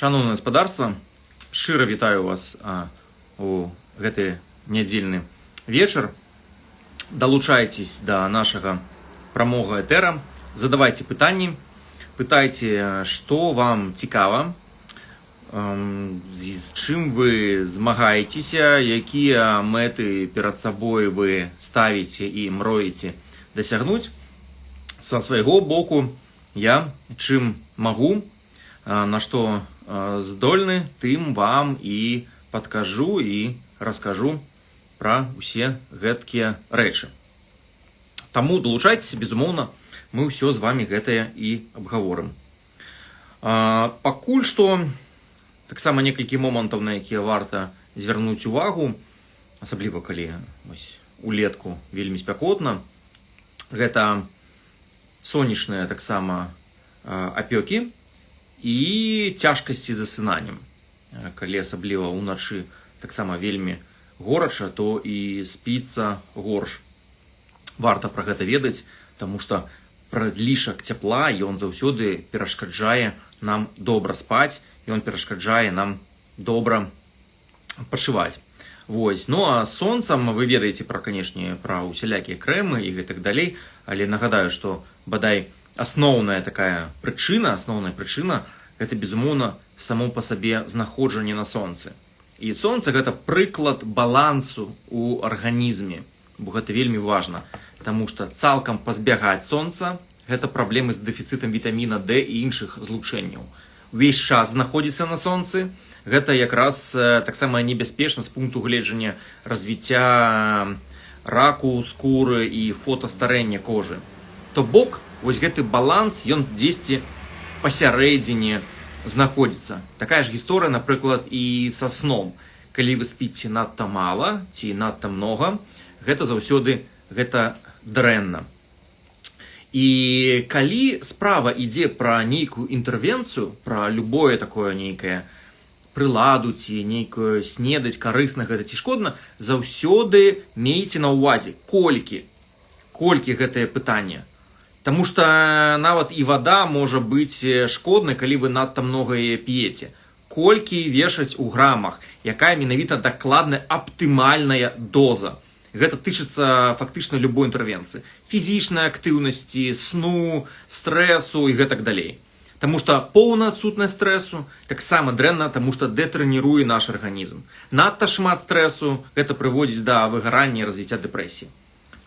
Шаноўнае гаспадарства, шчыра вітаю вас у гэты нядзельны вечар. Далучайцесь да нашага прамога этэра, задавайце пытанні, пытайце, што вам цікава, з чым вы змагаецеся, якія мэты перад сабой вы ставіце і мроеце дасягнуць. Са свайго боку я чым магу, на што здольны, тым вам і падкажу і раскажу пра ўсе гэткія рэчы. Таму далучайцеся, безумоўна, мы ўсё з вами гэтае і абгаворым. Пакуль што таксама некалькі момантаў, на якія варта звярнуць увагу, асабліва калі вось улетку вельмі спякотна. Гэта сонечныя таксама апёкі і цяжкасці з засынаннем. Калі асабліва ўначы таксама вельмі горача, то і спіцца горш. Варта пра гэта ведаць, таму што прадлішак цяпла, ён заўсёды перашкаджае нам добра спаць, ён перашкаджае нам добра адпачываць. Вось. Ну а з сонцам вы ведаеце пра, канешне, пра ўсялякія крэмы і гэтак далей, але нагадаю, што бадай асноўная такая прычына, асноўная прычына — гэта, безумоўна, само па сабе знаходжанне на сонцы. І сонца — гэта прыклад балансу у арганізме, бо гэта вельмі важна, таму што цалкам пазбягаць сонца — гэта праблемы з дэфіцытам вітаміна D і іншых злучэнняў. Увесь час знаходзіцца на сонцы — гэта якраз таксама небяспечна з пункту гледжання развіцця раку скуры і фотастарэння кожы. То бок вось гэты баланс, ён дзесьці пасярэдзіне знаходзіцца. Такая ж гісторыя, напрыклад, і са сном. Калі вы спіце надта мала ці надта многа, гэта заўсёды гэта дрэнна. І калі справа ідзе пра нейкую інтэрвенцыю, пра любое такое нейкае прыладу ці нейкую снедаць, карысна гэта ці шкодна, заўсёды мейце на ўвазе, колькі гэтае пытанне. Таму што нават і вада можа быць шкоднай, калі вы надта многа яе п'еце. Колькі вешаць у грамах, якая менавіта дакладная аптымальная доза. Гэта тычыцца фактычна любой інтэрвенцыі: фізічнай актыўнасці, сну, стрэсу і гэтак далей. Таму што поўная адсутнасць стрэсу таксама дрэнна, таму што дэтрэніруе наш арганізм. Надта шмат стрэсу — гэта прыводзіць да выгарання і развіцця дэпрэсіі.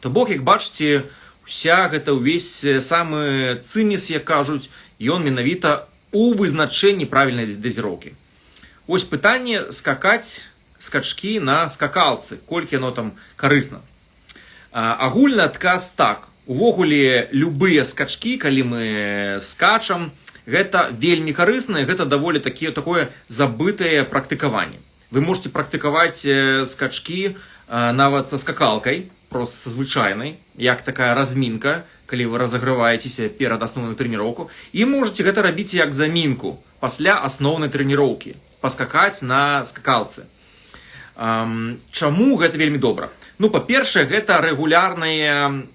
То бок, як бачыце, уся гэта ўвесь самы цыміс, як кажуць, ён менавіта у вызначэнні правільнай дазіроўкі. Ось пытанне: скакаць скачкі на скакалцы, колькі яно там карысна? Агульны адказ — так. Увогуле любыя скачкі, калі мы скачам, гэта вельмі карысна, і гэта даволі такі такое забытае практыкаванне. Вы можете практыкаваць скачкі нават са скакалкай, просто са звычайнай, як такая размінка, калі вы разагрываецеся перад асноўнай трэніроўку, і можете гэта рабіць як замінку пасля асноўнай трэніроўкі, паскакаць на скакалцы. Чаму гэта вельмі добра? Ну, па-першае, гэта рэгулярная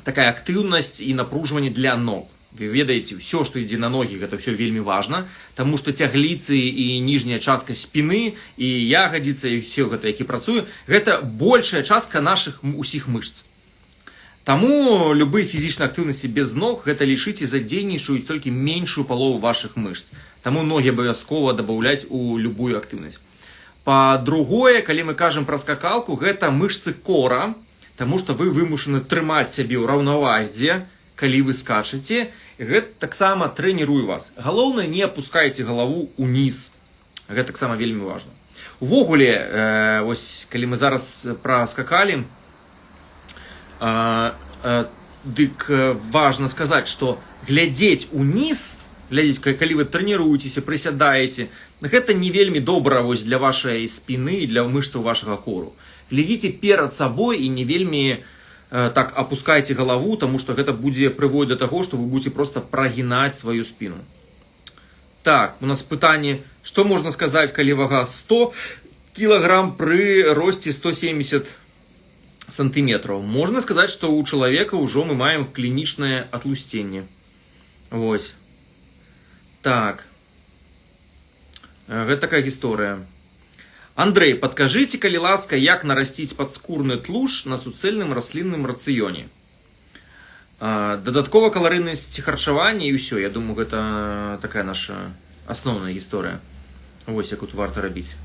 такая актыўнасць і напружванне для ног. Вы ведаеце, ўсё, што ідзе на ногі, гэта ўсё вельмі важна, таму што цягліцы і ніжняя частка спіны і ягадзіцы і ўсё гэта, які працуе, гэта большая частка нашых усіх мышц. Таму любыя фізічнай актыўнасці без ног — гэта, лічыце, задзейнічаюць толькі меншую палову вашых мышц. Таму ногі абавязкова дабаўляць у любую актыўнасць. Па-другое, калі мы кажам пра скакалку, гэта мышцы кора, таму што вы вымушаны трымаць сябе ў раўнавазе, калі вы скачаце, гэта таксама трэніруе вас. Галоўнае, не апускайце галаву ўніз. Гэта таксама вельмі важна. Увогуле, ось калі мы зараз праскакалі, дык важна сказаць, што глядзець уніз, глядзець, калі вы трэніруецеся, прысядаеце, гэта не вельмі добра вось для вашай спіны і для мышцаў вашага кору. Глядзіце перад сабой і не вельмі так апускайце галаву, таму што гэта будзе прыводзіць да таго, што вы будете просто прагінаць сваю спіну. Так, у нас пытанне: што можна сказаць, калі вага 100 кілаграм пры росце 170 сантыметраў? Можна сказаць, што ў чалавека ўжо мы маем клінічнае атлусценне. Вось. Так. Гэта такая гісторыя. Андрэй, падкажыце, калі ласка, як нарасціць падскурны тлушч на суцэльным раслінным рацыёне? Дадаткова каларыйнасць харчавання і ўсё. Я думаю, гэта такая наша асноўная гісторыя. Вось як тут варта рабіць.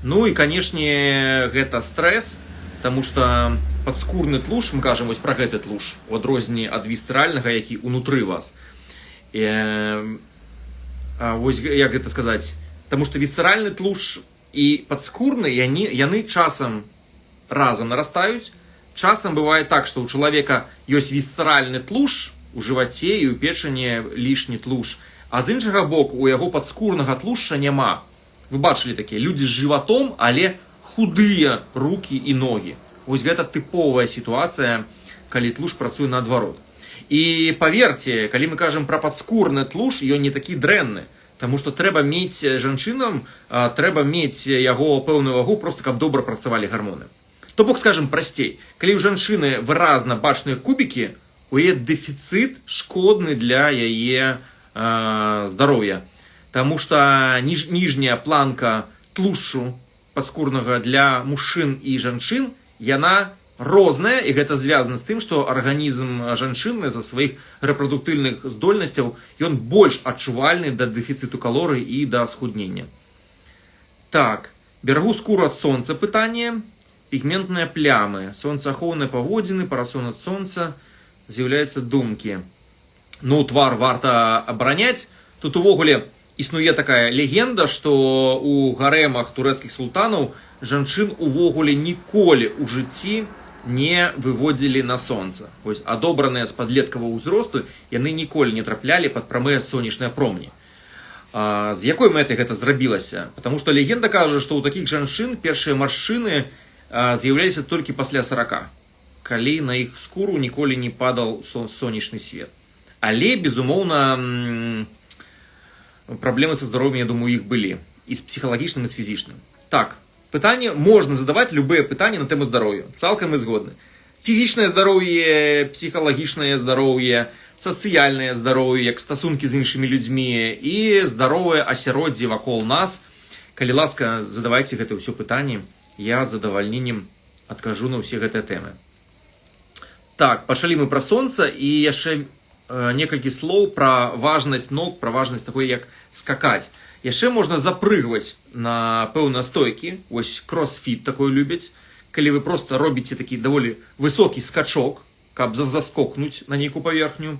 Ну і, канешне, гэта стрэс, таму што падскурны тлушч, мы кажам вось пра гэты тлушч, у адрозненні ад вісцэральнага, які ўнутры вас. Вось як гэта сказаць, таму што вісцэральны тлушч і падскурны, яны часам разам нарастаюць. Часам бывае так, што ў чалавека ёсць вісцэральны тлушч у жываце і ў печані лішні тлушч, а з іншага боку у яго падскурнага тлушча няма. Вы бачылі такія людзі з жыватом, але худыя рукі і ногі. Вось гэта тыповая сітуацыя, калі тлушч працуе наадварот. І паверце, калі мы кажам пра падскурны тлушч, ён не такі дрэнны, таму што трэба мець жанчынам, трэба мець яго пэўную вагу, просто каб добра працавалі гармоны. То бок, скажем прасцей, калі ў жанчыны выразна бачныя кубікі, у яе дэфіцыт шкодны для яе здароўя. Таму што ніжняя планка тлушчу падскурнага для мужчын і жанчын, яна розная, і гэта звязана з тым, што арганізм жанчыны за сваіх рэпрадуктыўных здольнасцяў, ён больш адчувальны да дэфіцыту калорый і да схуднення. Так, берагу скуру ад сонца пытанне, пігментныя плямы, сонцаахоўныя паводзіны, парасон ад сонца, з'яўляюцца думкі. Ну, твар варта абараняць. Тут увогуле існуе такая легенда, што ў гарэмах турэцкіх султанаў жанчын увогуле ніколі ў жыцці не выводзілі на сонца. Вось адобраныя з падлеткавага ўзросту, яны ніколі не траплялі пад прамыя сонечныя промні. З якой мэтай гэта зрабілася? Потому што легенда кажа, што ў такіх жанчын першыя маршчыны з'яўляліся толькі пасля 40, калі на іх скуру ніколі не падал сонечны свет. Але, безумоўна, праблемы са здароўем, я думаю, іх былі. І з псіхалагічным, і з фізічным. Так, пытанне можна задаваць любыя пытанні на тэму здароўя. Цалкам і згодны. Фізічнае здароўе, псіхалагічнае здароўе, сацыяльнае здароўе, як стасункі з іншымі людзьмі і здаровае асяроддзе вакол нас. Калі ласка, задавайце гэта ўсё пытанні, я з задавальненнем адкажу на ўсе гэтыя тэмы. Так, пачалі мы пра сонца і яшчэ некалькі слоў пра важнасць ног, пра важнасць такой, як скакаць. Яшчэ можна запрыгваць на пэўныя стойкі, вось кросфіт такой любяць, калі вы просто робіце такі даволі высокі скачок, каб заскокнуць на нейкую паверхню.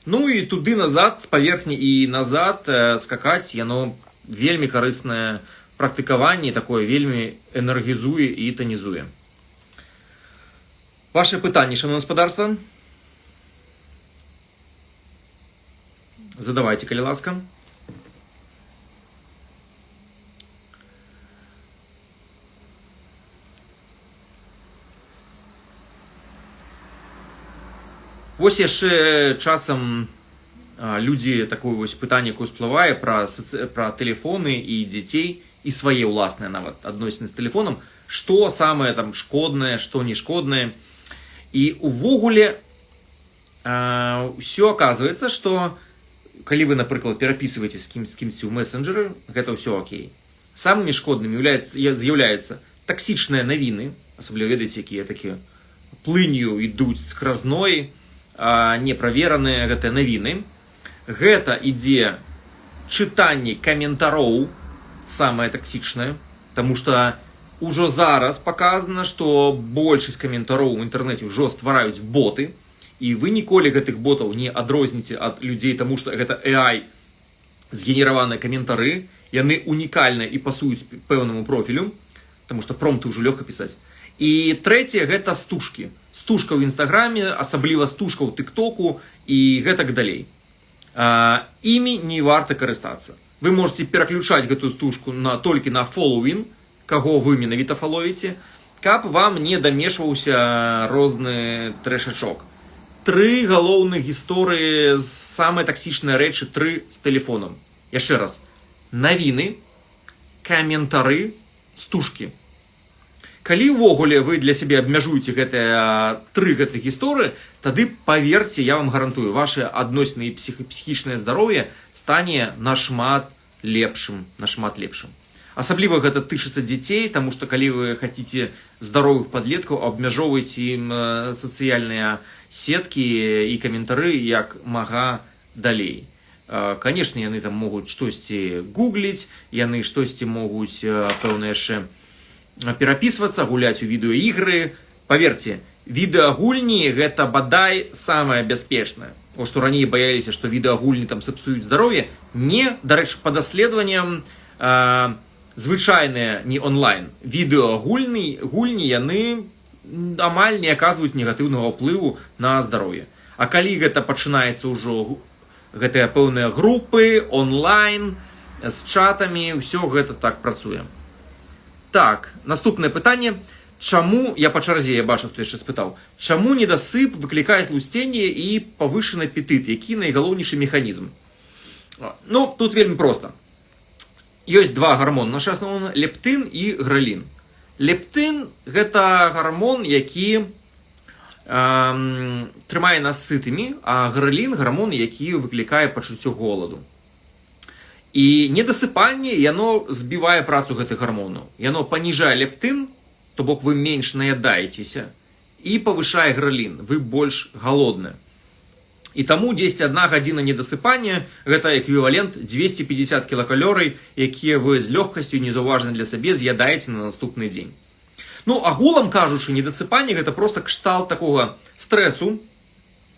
Ну і туды назад, з паверхні і назад скакаць, яно вельмі карыснае практыкаванне, такое вельмі энергізуе і танізуе. Ваше пытанне, шаноўнае гаспадарства? Задавайце, калі ласка. Вось яшчэ часам людзі такое вось пытанне, якое ўсплывае пра тэлефоны і дзяцей, і свае ўласныя нават адносіны з тэлефонам, што самае там шкоднае, што не шкоднае. І увогуле, ўсё аказваецца, што калі вы, напрыклад, перапісваеце з кімсьці ў месенджеры, гэта ўсё окей. Самымі шкоднымі з'яўляюцца таксічныя навіны, асабліва ведаеце, якія такія плынью ідуць скразной, неправераныя гэтыя навіны. Гэта ідзе чытанне каментароў, самае таксічнае, таму што ўжо зараз паказана, што большасць каментароў у інтэрнэце ўжо ствараюць боты, і вы ніколі гэтых ботаў не адрозніце ад людзей, таму што гэта AI згенераваныя каментары, яны унікальныя і пасуюць пэўнаму профілю, таму што промпты ўжо лёгка пісаць. І трэцяе гэта стужкі. Стужка ў Інстаграме, асабліва стужка ў Тыктоку і гэтак далей. Імі не варта карыстацца. Вы можете пераключаць гэтую стужку толькі на фоллоуін, каго вы менавіта фаловіце, каб вам не дамешваўся розны трэшачок. Тры галоўных гісторыі, самыя таксічныя рэчы, тры з тэлефонам. Яшчэ раз. Навіны, каментары, стужкі. Калі ўвогуле вы для сябе абмяжуеце гэтыя тры гэтых гісторыі, тады, паверце, я вам гарантую, ваше адносіны і псіхічнае здароўе стане нашмат лепшым, нашмат лепшым. Асабліва гэта тычыцца дзяцей, таму што, калі вы хаце здаровых падлеткаў, абмяжоўвайце ім сацыяльныя сеткі і каментары як мага далей. Канешне, яны там могуць штосьці гугліць, яны штосьці могуць, пэўна, яшчэ перапісвацца, гуляць у відэаігры. Паверце, відэагульні — гэта бадай самае бяспечнае. О, што раней баяліся, што відэагульні там сапсуюць здароўе. Не, дарэчы, па даследаванням, звычайныя, не онлайн відэагульні, гульні, яны амаль не аказваюць негатыўнага ўплыву на здароўе. А калі гэта пачынаецца ўжо гэтыя пэўныя групы онлайн з чатамі, ўсё гэта так працуе. Так, наступнае пытанне. Чаму, я па чарзе, я бачу, хто яшчэ спытаў: чаму недасып выклікае тлусценне і павышаны апетыт, які найгалоўнейшы механізм? Ну, тут вельмі проста. Ёсць два гармоны нашы асноўна: лептын і грэлін. Лептын — гэта гармон, які трымае нас сытымі, а грэлін — гармон, які выклікае пачуццё голаду. І недасыпанне, яно збівае працу гэтых гармонаў. Яно паніжае лептын, то бок вы менш наядаецеся, і павышае грэлін, вы больш галодны. І таму дзесьці одна гадзіна недасыпання — гэта эквівалент 250 кілакалорый, якія вы з лёгкасцю, незаўважна для сабе, з'ядаеце на наступны дзень. Ну, агулам кажучы, недасыпанне — гэта просто кшталт такога стрэсу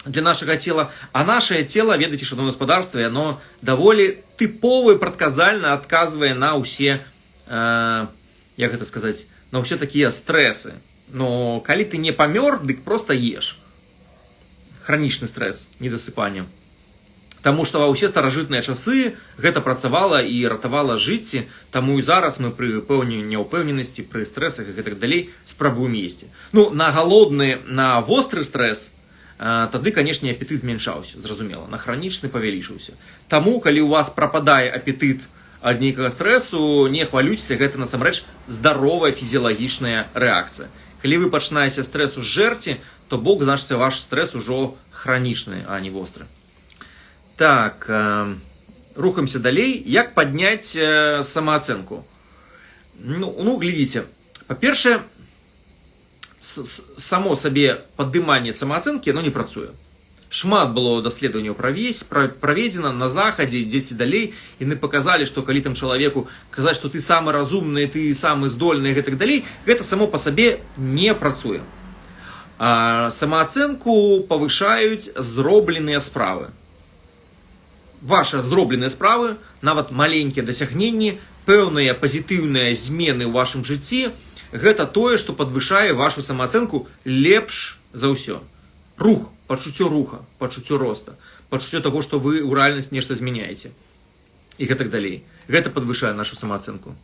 для нашага цела, а нашае цело, ведаеце, шаноўнае гаспадарства, яно даволі тыпова і прадказальна адказвае на ўсе, як гэта сказаць, на ўсе такія стрэсы. Но калі ты не памёр, дык просто еш. Хранічны стрэс, недасыпанне. Таму што ва ўсе старажытныя часы гэта працавала і ратавала жыцці, таму і зараз мы пры пэўнай няўпэўненасці, пры стрэсах і гэтак далей спрабуем есці. Ну, на галодны, на востры стрэс, тады, канешне, апетыт змяншаўся, зразумела, на хранічны павялічыўся. Таму, калі ў вас прападае апетыт ад нейкага стрэсу, не хвалюйцеся, гэта насамрэч здаровая фізіялагічная рэакцыя. Калі вы пачынаеце стрэсу жэрці, то бок, значыцца, ваш стрэс ужо хранічны, а не востры. Так, рухаемся далей. Як падняць самаацэнку? Ну, глядзіце. Па-першае, само сабе падыманне самаацэнкі, оно не працуе. Шмат было даследаванняў праведзена на Захадзе, дзесьці далей, яны паказалі, што калі там чалавеку казаць, што ты самы разумны, ты самы здольны і гэтак далей, гэта само па сабе не працуе. А самаацэнку павышаюць зробленыя справы. Ваши зробленыя справы, нават маленькія дасягненні, пэўныя пазітыўныя змены ў вашым жыцці — гэта тое, што падвышае вашу самаацэнку лепш за ўсё. Рух, пачуццё руха, пачуццё роста, пачуццё таго, што вы ў рэальнасць нешта змяняеце і гэтак далей. Гэта падвышае нашу самаацэнку.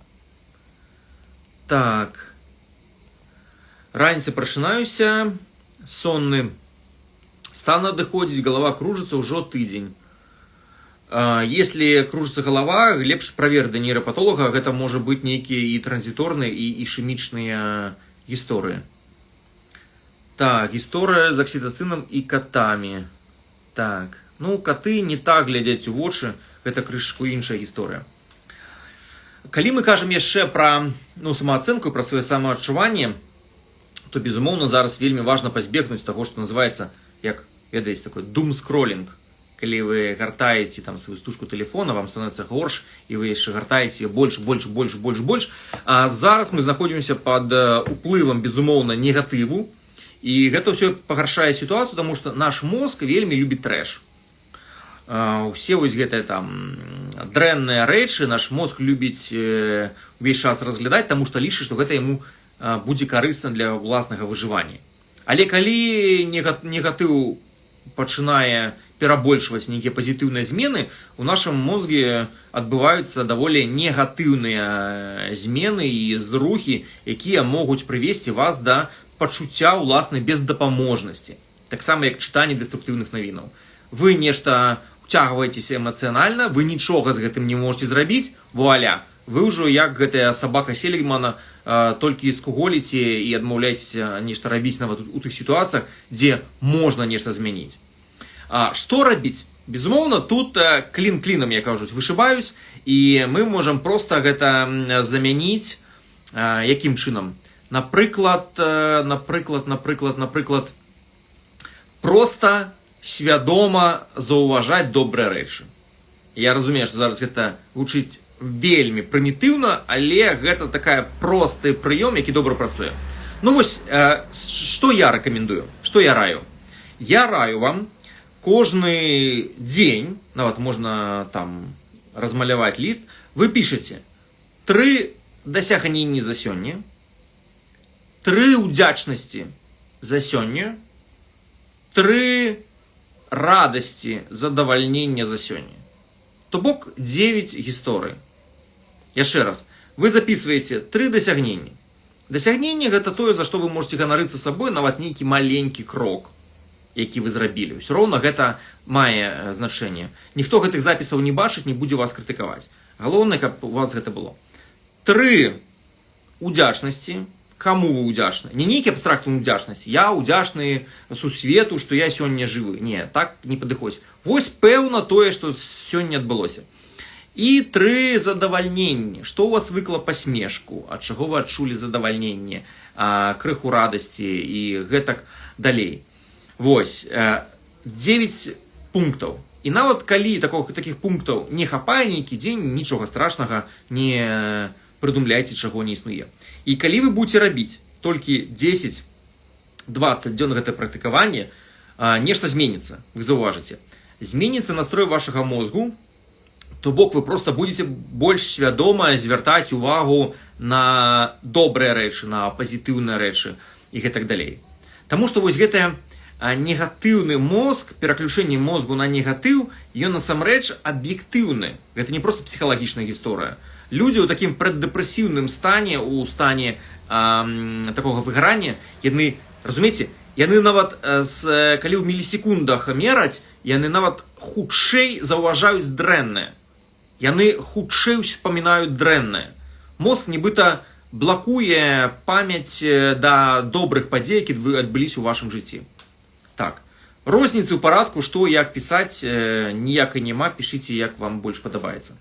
Так. Раніцай прачынаюся, сонны стан адыходзіць, галава кружыцца ўжо тыдзень. Если кружится голова, лепш правер да нейрапатолага, гэта можа быць нейкія і транзіторныя, і ішэмічныя гісторыі. Так, гісторыя з аксітацынам і катамі. Так, ну, каты не так глядзяць у вочы, гэта крышку іншая гісторыя. Калі мы кажам яшчэ пра, ну, самаацэнку, пра сваё самаадчуванне, то, безумоўна, зараз вельмі важна пазбегнуць таго, што называецца, як ведаеце, такой думскролінг. Калі вы гартаеце там сваю стужку телефона, вам становится горш, і вы яшчэ гартаеце больш, больш, больш, больш, больш. А зараз мы знаходзімся пад уплывам, безумоўна, негатыву, і гэта ўсё пагаршае сітуацыю, таму што наш мозг вельмі любіць трэш. Усе вось гэтыя там дрэнныя рэчы наш мозг любіць увесь час разглядаць, таму што лічыць, што гэта яму будзе карысна для ўласнага выжывання. Але калі негатыў пачынае перабольшваць нейкія пазітыўныя змены, у нашым мозге адбываюцца даволі негатыўныя змены і зрухі, якія могуць прывесці вас да пачуцця ўласнай бездапаможнасці. Таксама як чытанне дэструктыўных навінаў. Вы нешта уцягваецеся эмацыянальна, вы нічога з гэтым не можете зрабіць, вуаля, вы ўжо як гэтая сабака Селігмана, толькі скуголіце і адмаўляецеся нешта рабіць нават у тых сітуацыях, дзе можна нешта змяніць. А што рабіць? Безумоўна, тут клін клінам, як кажуць, вышыбаюць, і мы можам проста гэта замяніць якім чынам? Напрыклад, проста свядома заўважаць добрыя рэчы. Я разумею, што зараз гэта гучыць вельмі прымітыўна, але гэта такая просты прыём, які добра працуе. Ну вось, што я рэкамендую, што я раю? Я раю вам кожны дзень, нават можна там размаляваць ліст, вы пішаце 3 дасягненні за сёння, 3 удзячнасці за сёння, 3 радасці, задавальнення за сёння. То бок 9 гісторый. Яшчэ раз, вы записываеце 3 дасягненні. Дасягненне гэта тое, за што вы можете ганарыцца сабой, нават нейкі маленькі крок, які вы зрабілі. Усё роўна гэта мае значэнне. Ніхто гэтых запісаў не бачыць, не будзе вас крытыкаваць. Галоўнае, каб у вас гэта было. 3 удзячнасці. Каму вы удзячны? Не нейкі абстрактны удзячнасць. Я удзячны сусвету, што я сёння жывы. Не, так не падыходзь. Вось пэўна тое, што сёння адбылося. І 3 задавальненні. Што ў вас выклала пасмешку? Ад чаго вы адчулі задавальненне? Крыху радасці і гэтак далей. Вось, 9 пунктаў. І нават калі такіх пунктаў не хапае нейкі дзень, нічога страшнага, не прыдумляйце, чаго не існуе. І калі вы будете рабіць толькі 10-20 дзён гэта практыкаванне, нешта зменіцца, вы заўважыце. Зменіцца настрой вашага мозгу, то бок вы просто будете больш свядома звяртаць увагу на добрыя рэчы, на пазітыўныя рэчы і гэтак далей. Таму што вось гэтая негатыўны мозг, пераключэнне мозгу на негатыў, ён насамрэч аб'ектыўны. Гэта не проста псіхалагічная гісторыя. Людзі ў такім праддэпрэсіўным стане, у стане такога выгарання, яны, разумееце, яны нават, калі ў мілісекундах мераць, яны нават хутчэй заўважаюць дрэннае. Яны хутчэй успамінаюць дрэннае. Мозг нібыта блакуе памяць да добрых падзей, які адбыліся ў вашым жыцці. Так, розніцы ў парадку, што як пісаць, ніякай няма, пішыце, як вам больш падабаецца.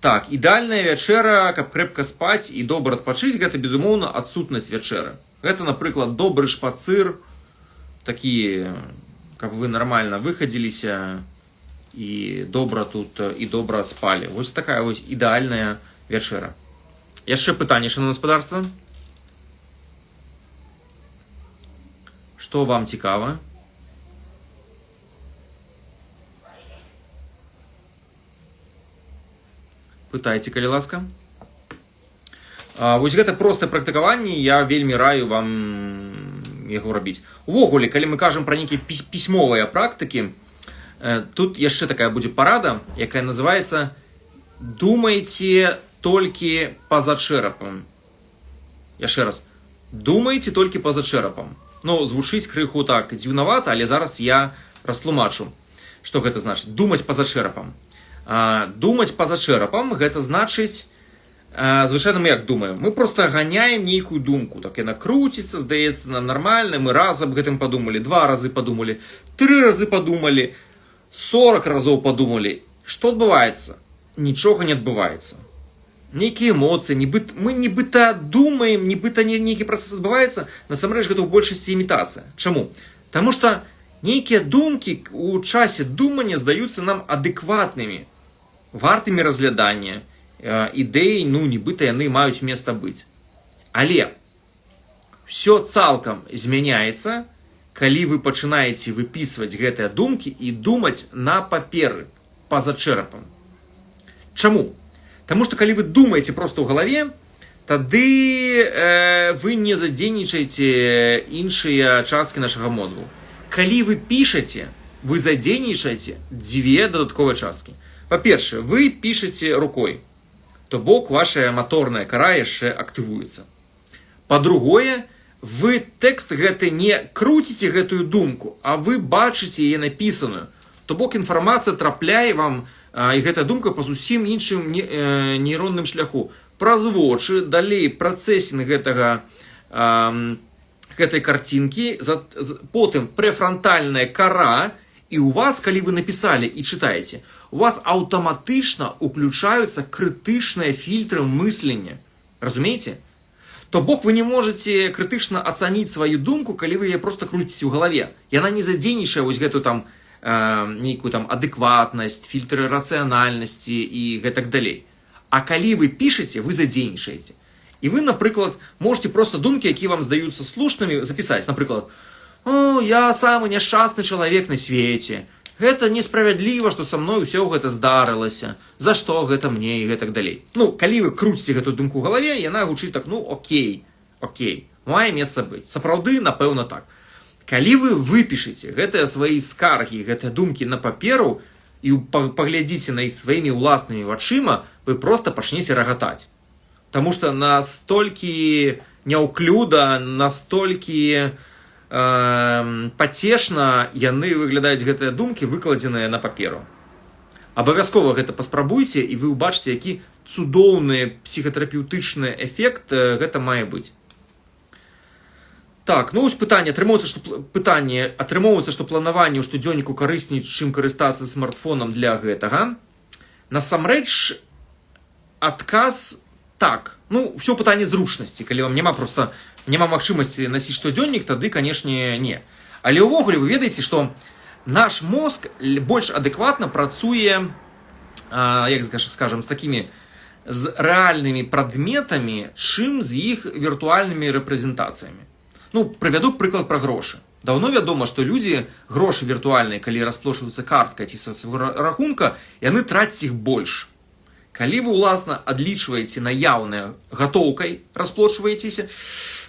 Так, ідэальная вячэра, каб крэпка спаць і добра адпачыць, гэта, безумоўна, адсутнасць вячэры. Гэта, напрыклад, добры шпацыр, такі, каб вы нармальна выхадзіліся і добра тут, і добра спалі. Вось такая вось ідэальная вячэра. Яшчэ пытанне, шаноўнае гаспадарства? Што вам цікава? Пытайце, калі ласка. Вось гэта простае практыкаванне, я вельмі раю вам яго рабіць. Увогуле, калі мы кажам пра нейкія пісьмовыя практыкі, тут яшчэ такая будзе парада, якая называецца «Думайце толькі па-за чэрапам». Яшчэ раз. Думайце толькі па-за чэрапам. Ну, звучыць крыху так дзіўнавата, але зараз я растлумачу, што гэта значыць. Думаць па-за чэрапам. Думаць па-за чэрапам, гэта значыць, звычайна мы як думаем? Мы просто ганяем нейкую думку, так яна круціцца, здаецца нам нармальна, мы раз аб гэтым падумалі, 2 разы падумалі, 3 разы падумалі, 40 разоў падумалі. Што адбываецца? Нічога не адбываецца. Нейкія эмоцыі, мы нібыта думаем, нібыта нейкі працэс адбываецца, насамрэч гэта ў большасці імітацыя. Чаму? Таму што нейкія думкі у часе думання здаюцца нам адэкватнымі, вартымі разглядання, ідэі, нібыта яны маюць места быць. Але всё цалкам змяняецца, калі вы пачынаеце выпісваць гэтыя думкі і думаць на паперы, па-за чэрапам. Чаму? Таму што калі вы думаеце проста ў галаве, тады вы не задзейнічаеце іншыя часткі нашага мозгу. Калі вы пішаце, вы задзейнічаеце дзве дадатковыя часткі. Па-першае, вы пішаце рукой, то бок вашая маторная кара яшчэ актывуецца. Па-другое, вы тэкст гэты не круціце гэтую думку, а вы бачыце яе напісаную. То бок інфармацыя трапляе вам, і гэтая думка па зусім іншым нейронным шляху. Праз вочы, далей працэсінг гэтай карцінкі, потым прэфрантальная кара І у вас, калі вы напісалі і чытаеце, у вас аўтаматычна уключаюцца крытычныя фільтры мыслення. Разумееце? То бок вы не можете крытычна ацаніць сваю думку, калі вы яе просто круціце ў галаве. Яна не задзейнічае вось гэту там нейкую там адэкватнасць, фільтры рацыянальнасці і гэтак далей. А калі вы пішаце, вы задзейнічаеце. І вы, напрыклад, можете просто думкі, якія вам здаюцца слушнымі, запісаць. Напрыклад: «О, я самы няшчасны чалавек на свеце. Гэта несправядліва, што са мной усё гэта здарылася. За што гэта мне?» і гэтак далей. Ну, калі вы круціце гэтую думку ў галаве, яна гучыць так: ну окей, мае месца быць. Сапраўды, напэўна, так. Калі вы выпішаце гэтыя свае скаргі, гэтыя думкі на паперу і паглядзіце на іх сваімі ўласнымі вачыма, вы просто пачнеце рагатаць. Таму што настолькі няўклюда, настолькі пацешна яны выглядаюць, гэтыя думкі, выкладзеныя на паперу. Абавязкова гэта паспрабуйце, і вы ўбачыце, які цудоўны псіхатэрапеўтычны эфект гэта мае быць. Так, ну вось пытанне, атрымоўваецца, што пытанне, атрымоўваецца, што планаванне ў штодзённіку карысней, чым карыстацца смартфонам для гэтага? Насамрэч, адказ так. Ну, все пытанне зручнасці. Калі вам няма просто няма магчымасці насіць штодзённік, тады, канешне, не. Але ўвогуле вы ведаеце, што наш мозг больш адэкватна працуе, як скажем, з такімі з рэальнымі прадметамі, чым з іх віртуальнымі рэпрэзентацыямі. Ну, прывяду прыклад пра грошы. Даўно вядома, што людзі грошы віртуальныя, калі расплочваюцца карткай ці са свайго рахунка, яны трацяць іх больш. Калі вы ўласна адлічваеце наяўныя гатоўкай, расплочваецеся,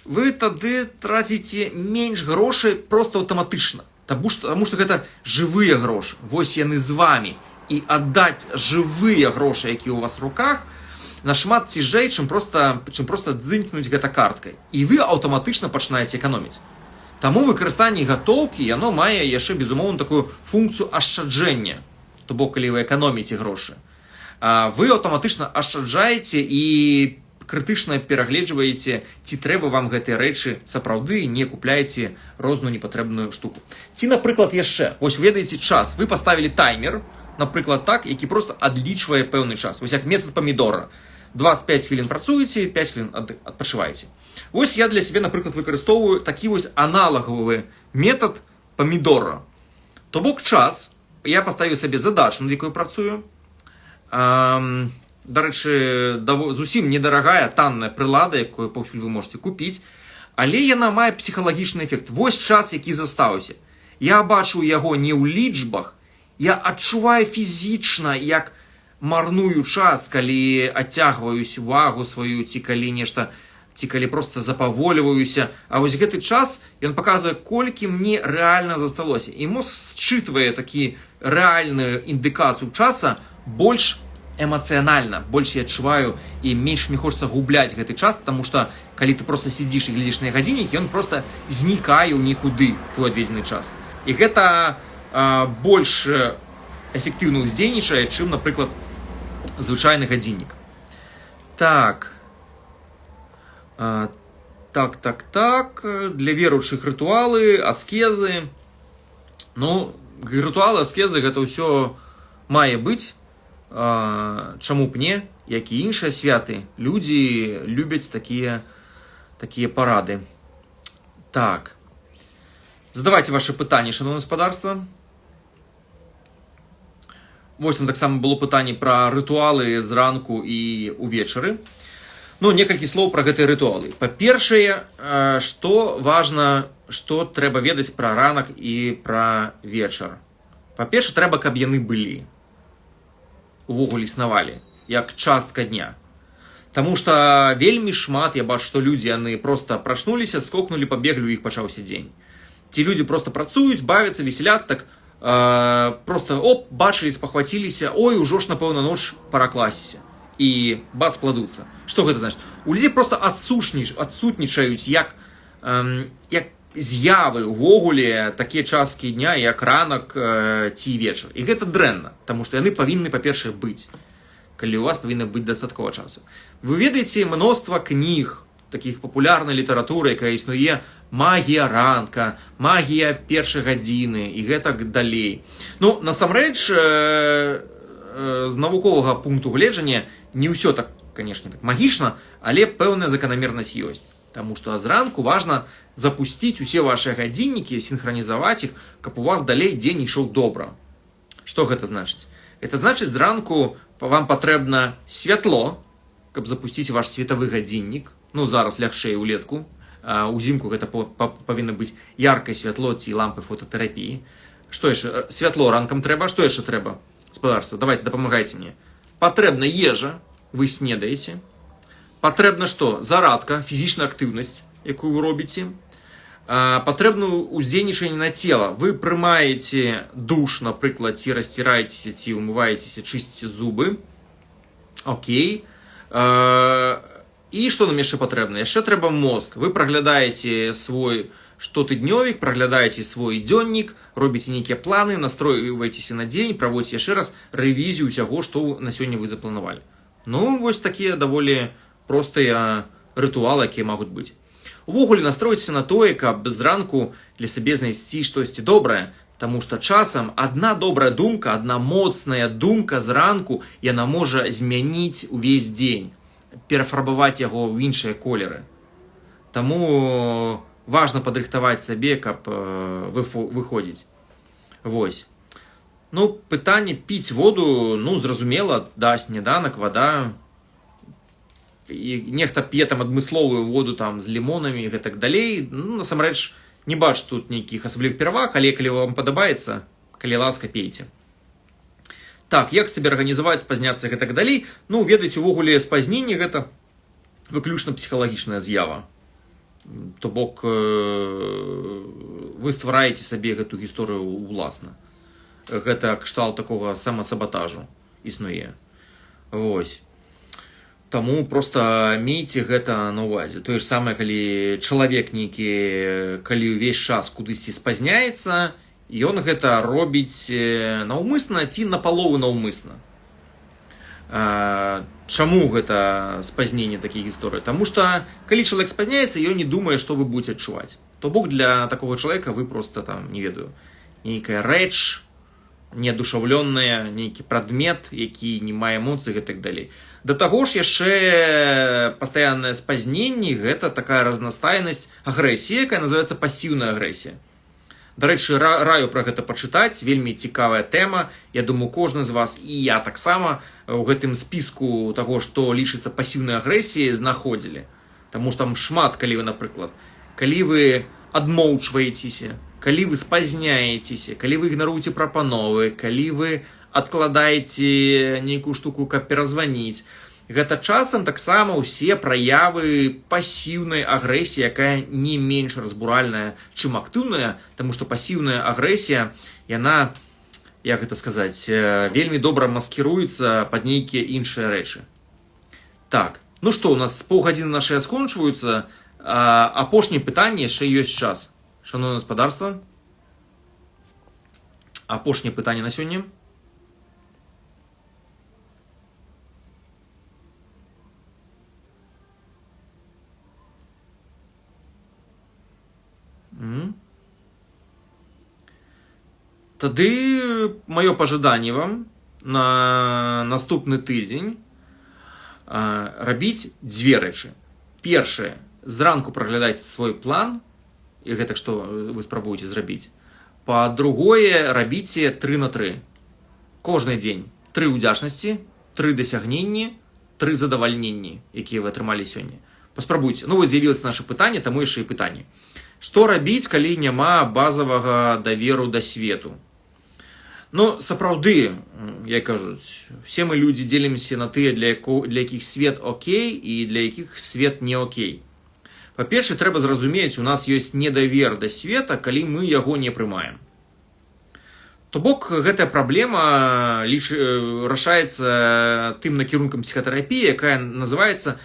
вы тады траціце менш грошай просто аўтаматычна. Таму што гэта жывыя грошы. Вось яны з вамі. І аддаць жывыя грошы, якія ў вас в руках, нашмат цяжэй, чым просто дзынькнуць гэта карткай. І вы аўтаматычна пачынаеце эканоміць. Таму выкарыстанне гатоўкі, яно мае яшчэ, безумоўна, такую функцыю ашчаджэння. То бок, калі вы эканоміце грошы, вы аўтаматычна ашчаджаеце і крытычна перагледжваеце, ці трэба вам гэтыя рэчы сапраўды, не купляеце розную непатрэбную штуку. Ці, напрыклад, яшчэ, вось ведаеце час, вы паставілі таймер, напрыклад, так, які просто адлічвае пэўны час. Вось як метад памідора. 25 хвілін працуеце, 5 хвілін адпачываеце. Вось я для сябе, напрыклад, выкарыстоўваю такі вось аналагавы метад памідора. То бок час, я паставіў сабе задачу, над якой працую. Дарэчы, зусім недарагая, танная прылада, якую паўсюль вы можете купіць, але яна мае псіхалагічны эфект. Вось час, які застаўся. Я бачу яго не ў лічбах, я адчуваю фізічна, як марную час, калі адцягваюсь увагу сваю ці калі нешта, ці калі просто запавольваюся. А вось гэты час, ён паказвае, колькі мне рэальна засталося. І мозг счытвае такі рэальную індыкацыю часа больш эмацыянальна, больш я адчуваю, і менш мне хочется губляць гэты час, потому что калі ты просто сидзіш і глядзіш на гадзіннік, ён просто знікае ў нікуды, твой адведзены час. І гэта больш эфектыўна ўздзейнічае, чым, напрыклад, звычайны гадзіннік. Так. Так. Для веруючых рытуалы, аскезы. Ну, рытуалы, аскезы, гэта ўсё мае быць. Чаму б не, як і іншыя святы. Людзі любяць такія парады. Так. Задавайце вашы пытанні, шаноўнае спадарства. Вось там таксама было пытанне пра рытуалы зранку і увечары. Ну, некалькі слоў пра гэтыя рытуалы. Па-першае, што важна, што трэба ведаць пра ранак і пра вечар? Па-першае, трэба, каб яны былі. Увогуле існавалі, як частка дня. Таму што вельмі шмат я бачу, што людзі, яны просто прачнуліся, скокнулі, пабеглі, у іх пачаўся дзень. Ці людзі просто працуюць, бавяцца, весяляцца, так просто оп, бачылі, спахваціліся: «Ой, ужо ж, напэўна, ноч, пора класціся». І бац, кладуцца. Што гэта значыць? У людзей просто адсутнічаюць як з'явы увогуле такія часткі дня, як ранак ці вечар. І гэта дрэнна, таму што яны павінны, па-першае, быць. Калі у вас павінна быць дастаткова часу. Вы ведаеце мноства кніг, такіх папулярнай літаратуры, якая існуе, магія ранка, магія першай гадзіны і гэтак далей. Ну, насамрэч, з навуковага пункту гледжання не ўсё так, конечно, так магічна, але пэўная заканамернасць ёсць. Таму што зранку важна запусціць усе вашы гадзіннікі, сінхранізаваць іх, каб у вас далей дзень ішоў добра. Што гэта значыць? Это значыць, зранку вам патрэбна святло, каб запусціць ваш светавы гадзіннік. Ну, зараз лягчэй улетку. Узімку гэта павінна быць яркае святло ці лампы фотатэрапіі. Што яшчэ? Святло ранкам трэба, што яшчэ трэба? Спадарства, давайте, дапамагайце мне. Патрэбна ежа, вы снедаеце. Патрэбна што? Зарадка, фізічная актыўнасць, якую вы робіце. Патрэбна ўздзейнічанне на цела. Вы прымаеце душ, напрыклад, ці расціраецеся, ці ўмываецеся, чысціце зубы. Окей. І што нам яшчэ патрэбна? Яшчэ трэба мозг. Вы праглядаеце свой штотыднёвік, праглядаеце свой дзённік, робіце нейкія планы, настройваецеся на дзень, праводзіце яшчэ раз рэвізію ўсяго, што на сёння вы запланавалі. Ну, вось такія даволі простыя рытуалы, якія могуць быць. Увогуле настроіцеся на тое, каб зранку для сябе знайсці штосьці добрае, таму што часам адна добрая думка, адна моцная думка зранку, яна можа змяніць увесь дзень, перафарбаваць яго ў іншыя колеры. Таму важна падрыхтаваць сабе, каб выходзіць. Вось. Ну, пытанне піць воду, ну, зразумела, да, сняданак, вада. І нехта п'е там адмысловую воду там з лімонамі і гэтак далей. Ну, насамрэч, не бачу тут нейкіх асаблівых пераваг, але калі вам падабаецца, калі ласка, пейце. Так, як сабе арганізаваць, спазняцца і гэтак далей? Ну, ведаеце, увогуле спазненне гэта выключна псіхалагічная з'ява. То бок, вы ствараеце сабе гэту гісторыю ўласна. Гэта кшталт такога самасабатажу існуе. Вось. Таму проста мейце гэта на ўвазе. Тое ж самае, калі чалавек нейкі, калі ўвесь час кудысьці спазняецца, ён гэта робіць наўмысна ці напалову наўмысна. Чаму гэта спазненне такіх гісторый? Таму што калі чалавек спазняецца, ён не думае, што вы будете адчуваць. То бок для такога чалавека вы проста там, не ведаю, нейкая рэч, неадушаўлённая, нейкі прадмет, які не мае эмоцый і так далей. Да таго ж яшчэ пастаяннае спазненне гэта такая разнастайнасць агрэсіі, якая называецца пасіўная агрэсія. Дарэчы, раю пра гэта пачытаць, вельмі цікавая тэма. Я думаю, кожны з вас і я таксама ў гэтым спіску таго, што лічыцца пасіўнай агрэсіяй, знаходзілі. Таму што там шмат, калі вы, напрыклад, калі вы адмоўчваецеся, калі вы спазняецеся, калі вы ігнаруеце прапановы, калі вы адкладаеце нейкую штуку, каб перазваніць. Гэта часам таксама ўсе праявы пасіўнай агрэсіі, якая не менш разбуральная, чым актыўная, таму што пасіўная агрэсія, яна, як гэта сказаць, вельмі добра маскіруецца пад нейкія іншыя рэчы. Так, ну што, у нас паўгадзіны нашыя скончваюцца. Апошняе пытанне, яшчэ ёсць час. Шаноўнае гаспадарства, апошняе пытанне на сёння. Тады маё пажаданне вам на наступны тыдзень рабіць дзве рэчы. Першае, зранку праглядаць свой план, і гэта што вы спрабуеце зрабіць. Па-другое, рабіце 3 на 3. Кожны дзень 3 удзячнасці, 3 дасягненні, 3 задавальненні, якія вы атрымалі сёння. Паспрабуйце. Ну, вось з'явілася наше пытанне, таму яшчэ і пытанне. Што рабіць, калі няма базавага даверу да свету? Ну, сапраўды, як кажуць, усе мы людзі дзелімся на тыя, для якіх свет окей і для якіх свет не окей. Па-першае, трэба зразумець, у нас ёсць недавер да света, калі мы яго не прымаем. То бок гэтая праблема рашаецца тым накірункам псіхатэрапіі, якая называецца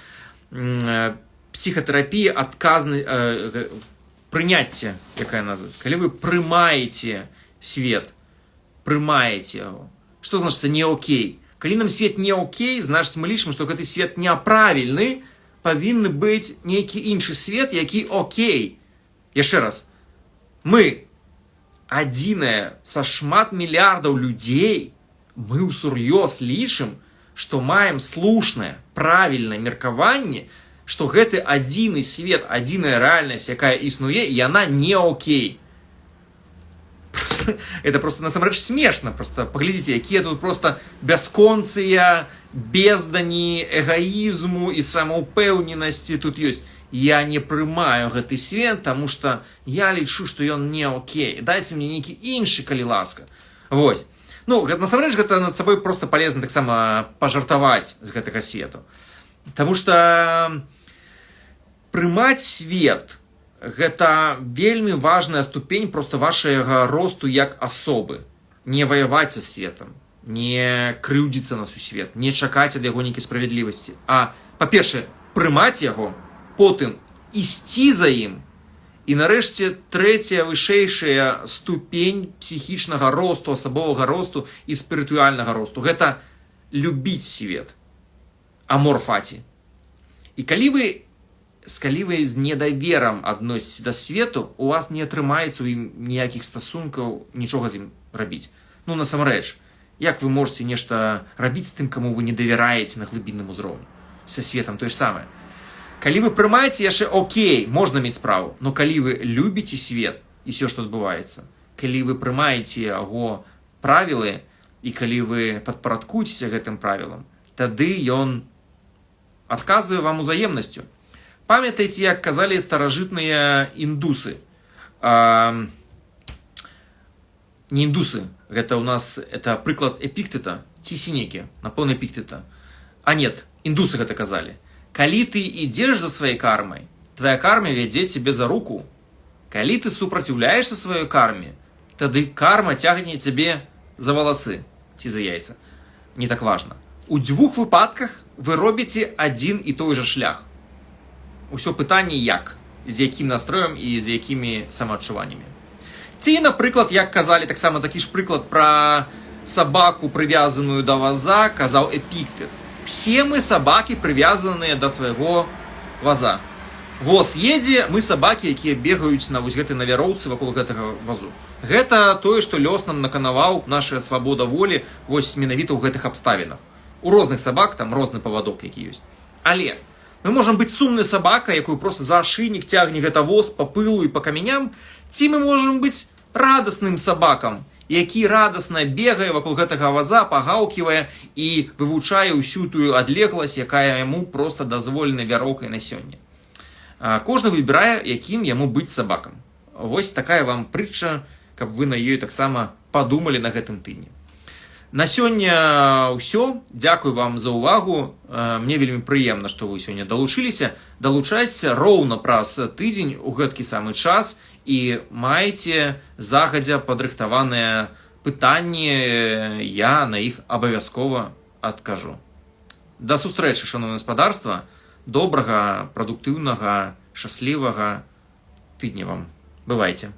псіхатэрапія адказнай, прыняцце, якая называецца. Калі вы прымаеце свет, прымаеце яго. Што значыцца не окей? Калі нам свет не окей, значыць мы лічым, што гэты свет няправільны, павінны быць нейкі іншы свет, які окей. Яшчэ раз, мы адзіныя са шмат мільярдаў людзей, мы ўсур'ёз лічым, што маем слушнае, правільнае меркаванне, што гэты адзіны свет, адзіная рэальнасць, якая існуе, яна не окей. Это просто насамрэч смешна. Просто паглядзіце, якія тут просто бясконцыя бездані эгоізму і самаўпэўненасці тут ёсць. Я не прымаю гэты свет, таму что я лічу, што ён не окей. Дайце мне нейкі іншы, калі ласка. Вось. Ну, насамрэч гэта над сабой просто полезна таксама пажартаваць з гэтага свету. Таму что прымаць свет — гэта вельмі важная ступень просто вашага росту як асобы. Не ваяваць са светам, не крыўдзіцца на сусвет, не чакаць ад яго нейкай справядлівасці, а, па-першае, прымаць яго, потым ісці за ім, і нарэшце трэцяя, вышэйшая ступень псіхічнага росту, асабовага росту і спірытуальнага росту — гэта любіць свет, амор фаці. І калі вы з недаверам адносіце да свету, у вас не атрымаецца ў ім ніякіх стасункаў, нічога з ім рабіць. Ну, насамрэч, як вы можете нешта рабіць з тым, каму вы не давяраеце на глыбінным узроўні? Са светам тое ж самае. Калі вы прымаеце, яшчэ окей, можна мець справу, но калі вы любіце свет і все, што адбываецца, калі вы прымаеце яго правілы і калі вы падпарадкуецеся гэтым правілам, тады ён адказвае вам узаемнасцю. Памятаеце, як казалі старажытныя індусы? Не індусы, гэта у нас это прыклад Эпіктэта ці Сенекі, напэўна, Эпіктэта. А нет, індусы гэта казалі. Калі ты ідзеш за сваёй кармай, твоя карма вядзе цябе за руку. Калі ты супраціўляешся сваёй карме, тады карма цягне цябе за валасы ці за яйца. Не так важна. У дзвюх выпадках вы робіце адзін і той жа шлях. Усё пытанне як, з якім настроем і з якімі самаадчуваннямі. Ці, напрыклад, як казалі таксама такі ж прыклад пра сабаку, прывязаную да ваза, казаў Эпіктэт. Все мы сабакі, прывязаныя да свайго ваза. Воз едзе, мы сабакі, якія бегаюць на вось гэтай, на вяроўцы вакол гэтага вазу. Гэта тое, што лёс нам наканаваў, наша свабода волі вось менавіта ў гэтых абставінах. У розных сабак там розны павадок, які ёсць. Але мы можам быць сумны сабака, якую просто за ашыйнік цягне гэта воз па пылу і па каменям, ці мы можам быць радасным сабакам, які радасна бегае вакол гэтага ваза, пагаўківае і вывучае ўсю тую адлегласць, якая яму просто дазволена вяроўкай на сёння. Кожны выбірае, якім яму быць сабакам. Вось такая вам прытча, каб вы на ёй таксама падумалі на гэтым тыдні. На сёння ўсё. Дзякуй вам за ўвагу. Мне вельмі прыемна, што вы сёння далучыліся. Далучайцеся роўна праз тыдзень у гэткі самы час і маеце загадзя падрыхтаваныя пытанні, я на іх абавязкова адкажу. Да сустрэчы, шаноўнае спадарства, добрага, прадуктыўнага, шчаслівага тыдня вам. Бывайце.